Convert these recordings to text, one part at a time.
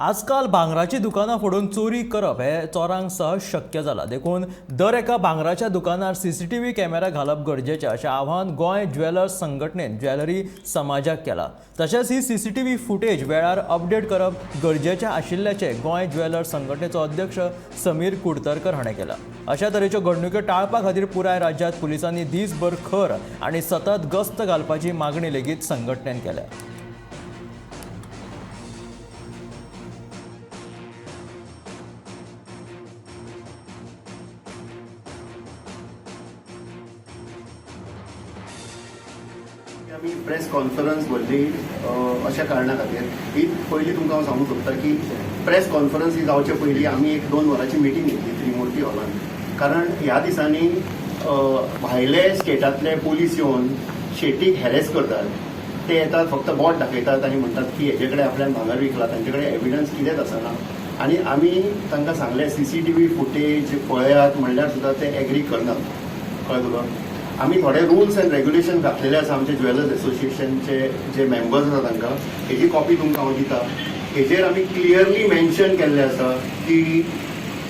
आजकाल भांगराची दुकानां फोडून चोरी करप हे चोरांक सहज शक्य जाला. देखून दर एका भांगराच्या दुकानार सीसीटीव्ही कॅमेरा घालप गरजेचें अशें आव्हान गोंय ज्वेलर्स संघटनेन ज्वेलरी समाजाक केलां. तशेंच ही सीसीटीव्ही फुटेज वेळार अपडेट करप गरजेचें आशिल्ल्याचें गोंय ज्वेलर्स संघटनेचो अध्यक्ष समीर कुडतरकर हाणें केलां. अशा तरेच्यो घडणुक्यो टाळपा खातीर पुराय राज्यांत पुलिसांनी दीसभर खर आनी सतत गस्त घालपाची मागणी लेगीत संघटनेन केल्या. आमी प्रेस कॉन्फरन्स व्हडली अशा कारणा खातीर ही पयली तुमकां हांव सांगूंक सोदता की प्रेस कॉन्फरन्स ही जावचे पयलीं आमी एक 2 वरांची मिटींग घेतली त्रिमुर्ती हॉलान, कारण ह्या दिसांनी भायले स्टेटांतले पोलीस येवन शेटीक हॅरेस करतात. ते येतात, फक्त बोट दाखयतात आनी म्हणटात की हेजे कडेन आपल्यान भांगर विकला. तांचे कडेन एविडन्स कितेंच आसना. आनी आमी तांकां सांगलें, सीसीटीव्ही फुटेज पळयात म्हणल्यार सुद्दां ते एग्री करनात. कळ्ळें तुका? आमी थोडे रुल्स अँड रेग्युलेशन घातलेले आसा आमचे ज्वेलर्स एसोसिएशनचे जे मेंबर्स आसा तांकां. हेजी कॉपी तुमकां हांव दिता. हेजेर आमी क्लियरली मेन्शन केल्लें आसा की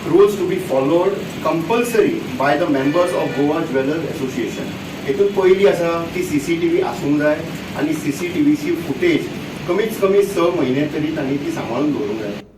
rules to be followed compulsory by the members of Goa Jewellers Association. हेतून पयली आसा की सीसीटीव्ही आसूंक जाय आनी सीसीटीव्हीची फुटेज कमीत कमी 6 म्हयने तरी तांणी ती सांबाळून दवरूंक जाय.